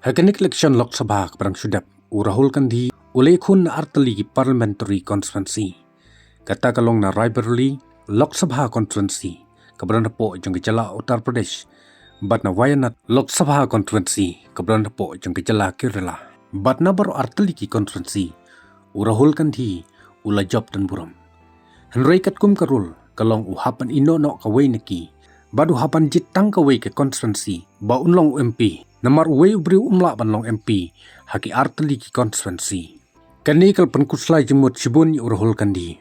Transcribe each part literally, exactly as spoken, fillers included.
Ha kane ka election Lok Sabha kaba dang shu dep, u Rahul Gandhi u la ïakhun na artylli ki parliamentary constituency. Kata ka long na Raebareli Lok Sabha constituency kaba don hapoh jong ka jylla Uttar Pradesh, bad na Wayanad Lok Sabha constituency kaba don hapoh jong ka jylla Kerala. Bad na baroh artylli ki constituency u Rahul Gandhi u la jop don burom. Hynrei katkum ka rule ka long u hap ban ïehnoh noh kawei na ki, bad u hap ban jied tang kawei ka constituency ba un long u M P. Namar uwei u briew um lah ban long M P ha ki artylli ki constituency. Kane ka la pynkhuslai jingmut shibun ïa u Rahul Gandhi.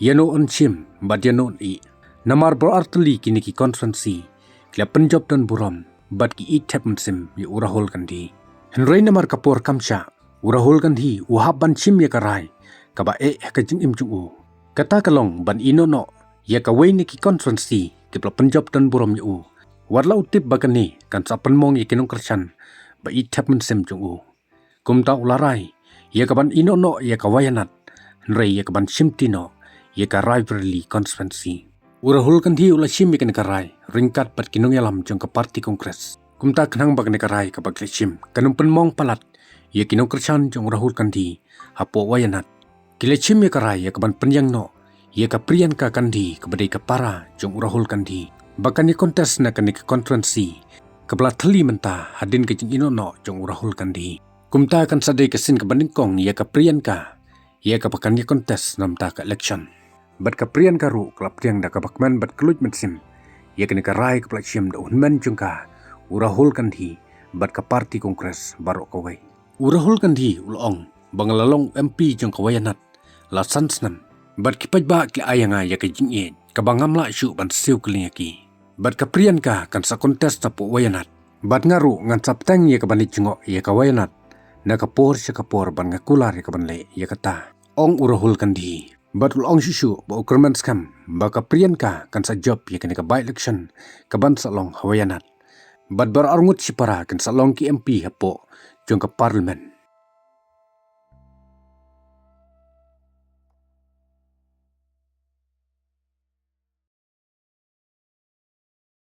Ïano un shim bad ïano un ïeh. Namar baroh artylli kine ki constituency ki la pynjop don burom bad ki ïeit thep mynsiem ïa u Rahul Gandhi. Hynrei namar ka por kam shah, u Rahul Gandhi u hap ban shim ïa ka rai kaba eh ha ka jingim jong u. Kata ka long ban ïehnoh noh ïa kawei na ki constituency kiba la pynjop don burom ïa u. Wat la u tip ba kane kan sa pynmong ïa ki nongkyrshan ba ïeit thep mynsiem jong u. Kumta u la rai ïa ka ban ïehnoh noh ïa ka Wayanad, hynrei ïa ka ban shimti noh ïa ka Raebareli constituency. U Rahul Gandhi u la shim ïa kane ka rai ryngkat bad ki nongïalam jong ka party Congress. Kumta khnang ba kane ka rai kaba ki la shim kan ym pynmong palat ïa ki nongkyrshan jong u Rahul Gandhi hapoh Wayanad, ki la shim ïa ka rai ïa ka ban pynïeng noh ïa ka Priyanka Gandhi kaba dei ka para jong u Rahul Gandhi ba kan ïa contest na kane ka constituency kaba la thylli mynta hadien ka jingïehnoh noh jong u Rahul Gandhi. Kumta kan sa dei ka sien kaba nyngkong ïa ka Priyanka ïa kaba kan ïa contest na mynta ka election. Bad ka Priyanka ruh ka la pdiang da kaba kmen bad ka luid mynsiem ïa kane ka rai kaba la shim da u hynmen jong ka u Rahul Gandhi bad ka party Congress baroh kawei. U Rahul Gandhi u la ong ba nga la long u M P jong ka Wayanad la san snem, bad ki paidbah ki la ai ïa nga ïa ka jingïeit kaba ngam lah shuh ban siew kylliang ïa ki. Bad ka Priyanka kan sa contest hapoh Wayanad, bad nga ruh ngan sa bteng ïa ka ban ïeit jngoh ïa ka Wayanad na ka por sha ka por ban nga kular ïa ka ban leh ïa kata, ong u Rahul Gandhi. Bad u la ong shuh shuh ba u kyrmen skhem ba ka Priyanka kan sa jop ïa kane ka by-election ka ban sa long ha Wayanad. Bad baroh arngut shipara kin sa long ki M P hapoh jong ka parliament.